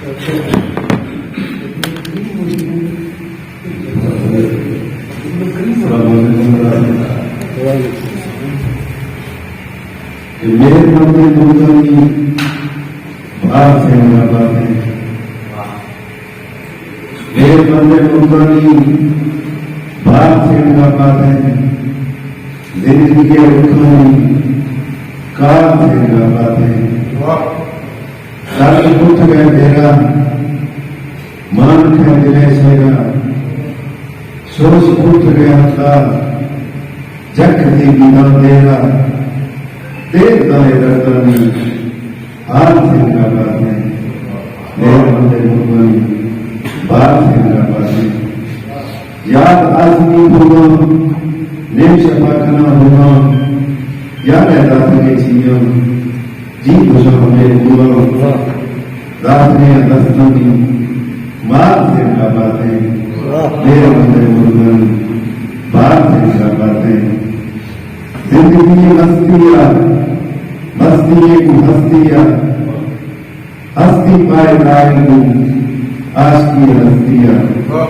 السلام علیکم ورحمۃ اللہ۔ کہ مہربند ملکانی بھار سنگا باتیں، مہربند ملکانی بھار سنگا باتیں، زندگی ءِ رکھانی کار سنگا باتیں۔ درد کت گئے بیرا، مان کھے دل ءِ شیرا، سوز کت گئے ہتا، جک دی بیدان دیرا، دیر دائے دردانی ہار سنگا باتیں، مہربند مہربانی بار سنگا باتیں۔ یاد آزمی بھوگاں، نیم شپا کناں بھوگاں، یاد ءِ داتگیں چیاں، جی گوشاں ہمے بھوگاں، داتگیں دستانی مار سنگا باتیں، مہربند مہربانی بار سنگا باتیں۔ زندگی مستی ءَ، مستی ءَ گوں ہستی ءَ، ہستی پائیدار گوں عاشقی ہستی ءَ۔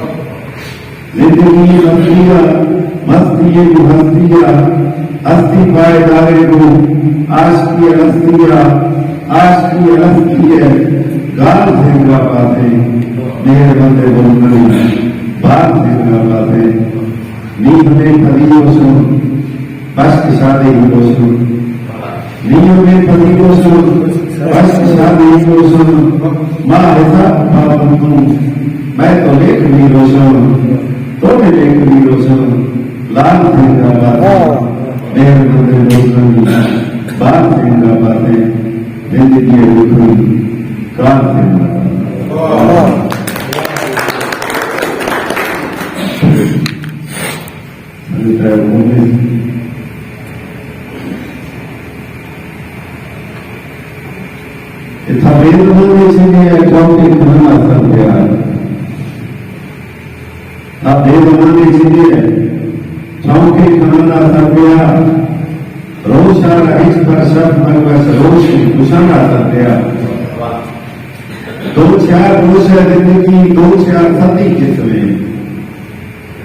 زندگی مستی ءَ، مستی ءَ گوں ہستی ءَ، ہستی پائیدار گوں عاشقی ہستی ءَ، عاشقی ہستی ءَ گال زنگا باتیں، مہربند مہربانی بار زنگا باتیں۔ نی ہمے پدی روشن، بشک شادی روشن۔ نی ہمے پدی روشن، بشک شادی روشن۔ ما حساب پابندوں، میں تو لیکھ نی روشن، تو نے لیکھ نی روشن۔ لال زندہ باد، مہربند مہربانی بار زندہ باتیں، زندگی ءِ رکھنی کار زندہ باد۔ اے تھا بے زمانے چیزیں اے چوکے کھننا سر پیار۔ تھا بے زمانے چیزیں اے چوکے کھننا سر پیار۔ روشا را ہچ پر شک مگوش روش کشانا سر پیار۔ دو چار روش زندگی، دو چار سدی قسمیں۔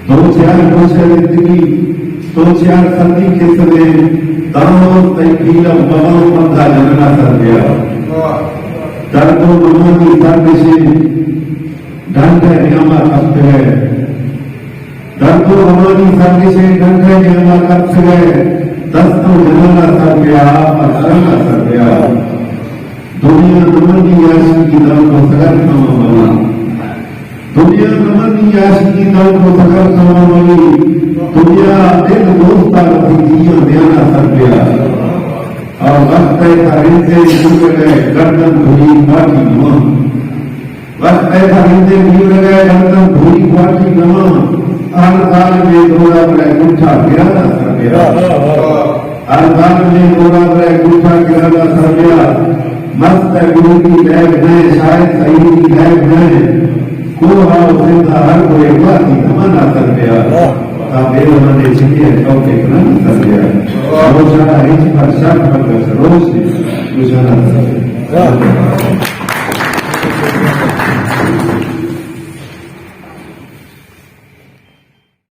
دو چار روش زندگی، دو چار سدی قسمیں، داں روز تئی پیلم بباں بندھا جننا سر بیا۔ درد و غمانی سر بشیں، ڈنڈ ءِ نیاما کپتگ ئے۔ درد و غمانی سر بشیں، ڈنڈ ءِ نیاما کپتگ ئے۔ دست و جنانا سر بیا، آپ ءَ سرنا سر بیا۔ دنیا نمندی عاشقی داں کو سگر کھاواں بلاں۔ دنیا نمندی عاشقی داں کو سگر کھاواں بلاں۔ دنیا دل دوستا وتی جیاں دیانا سر بیا۔ اور وقت ءِ تھا رندے گورگ ءِ گردن بھری پاٹی نواں۔ وقت ءِ تھا رندے گورگ ءِ گردن بھری پاٹی نواں۔ ہر ظالمے دورا برے گٹھا گرانا سر بیا۔ ہر ظالمے دورا برے گٹھا گرانا سر بیا۔ مست ءِ گروکی لیب نئے، شاہد سعیدی لیب نئے۔ کوہ ءُ سندھ ءَ ہر کوہے گواتی دمانا سر بیا۔ تا بے زمانے چیزیں اے چوکے کھننا سر بیا۔ روشا را ہچ پر شک مگوش روش کشانا سر بیا۔